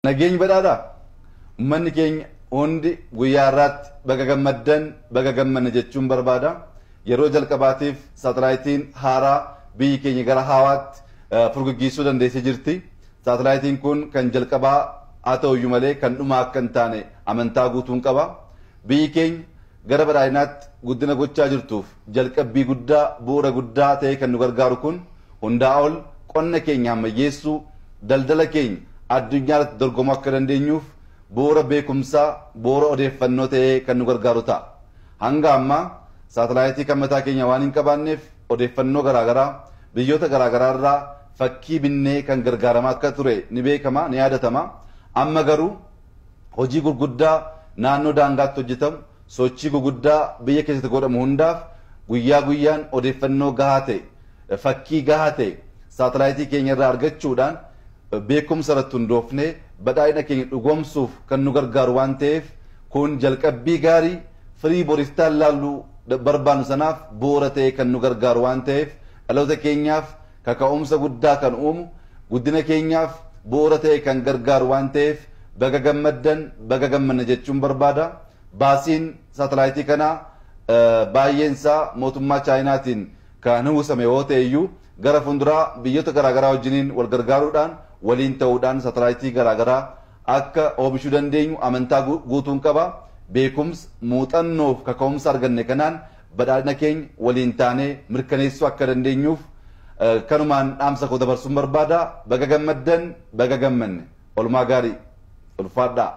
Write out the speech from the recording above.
Nageenyi badhaadhaa. Uummanni keenya hundi guyyaa har'aatti baga gammaddan, baga gammanne jechuun barbaada. Yeroo jalqabaatiif saatalaayitiin haaraa biyyi keenya gara hawaatti furguggiisuu dandeessee jirti. Saatalaayitiin kun kan jalqabaa haa ta'uyyuu malee kan dhumaa akka hin taane amantaa guutuun qaba. Biyyi keenya gara badhaadhinaatti guddina gochaa jirtuuf jalqabbii guddaa, bu'uura guddaa ta'ee kan nu gargaaru kun hundaa ol qonna keenya ammayyeessuu, daldala keenya addunyaa irratti dorgomuu akka dandeenyuuf bu'uura beekumsaa, bu'uura odeeffannoo ta'ee kan nu gargaaru ta'a. Hanga ammaa saatalaayitii kan mataa keenya waan hin qabaanneef odeeffannoo garaagaraa biyyoota garaagaraa irraa fakkii binnee kan gargaaramaa akka ture ni beekama, ni yaadatama. Amma garuu hojii gurguddaa naannoo daangaatti hojjetamu, sochii gurguddaa biyya keessatti godhamu hundaaf guyyaa guyyaan odeeffannoo gahaa ta'e, fakkii gahaa ta'e saatalaayitii keenya irraa argachuudhaan beekumsa irratti hundoofnee badhaadhina keenya dhugoomsuuf kan nu gargaaru waan ta'eef, kun jalqabbii gaarii firii boriftaan laalluu barbaannu sanaaf bu'uura ta'e kan nu gargaaru waan ta'eef, dhaloota keenyaaf kaka'umsa guddaa kan uumu, guddina keenyaaf bu'uura ta'e kan gargaaru waan ta'eef, baga gammaddan, baga gammanne jechuun barbaada. Baasiin saatalaayitii kanaa baay'een isaa mootummaa Chaayinaatiin kan uwwisame yoo ta'e iyyuu, gara fuulduraa biyyoota garaagaraa wajjiniin wal gargaaruudhaan, waliin ta'uudhaan saatalaayitii garaagaraa akka oomishuu dandeenyu amantaa guutuun qaba. Beekumsa, muuxannoo fi kaka'umsa arganne kanaan badhaadhina keenya waliin taanee mirkaneessuu akka dandeenyuuf kanumaan dhaamsa koo dabarsuun barbaada. Baga gammaddan, baga gammanne. Olmaa gaarii. Ulfaadhaa.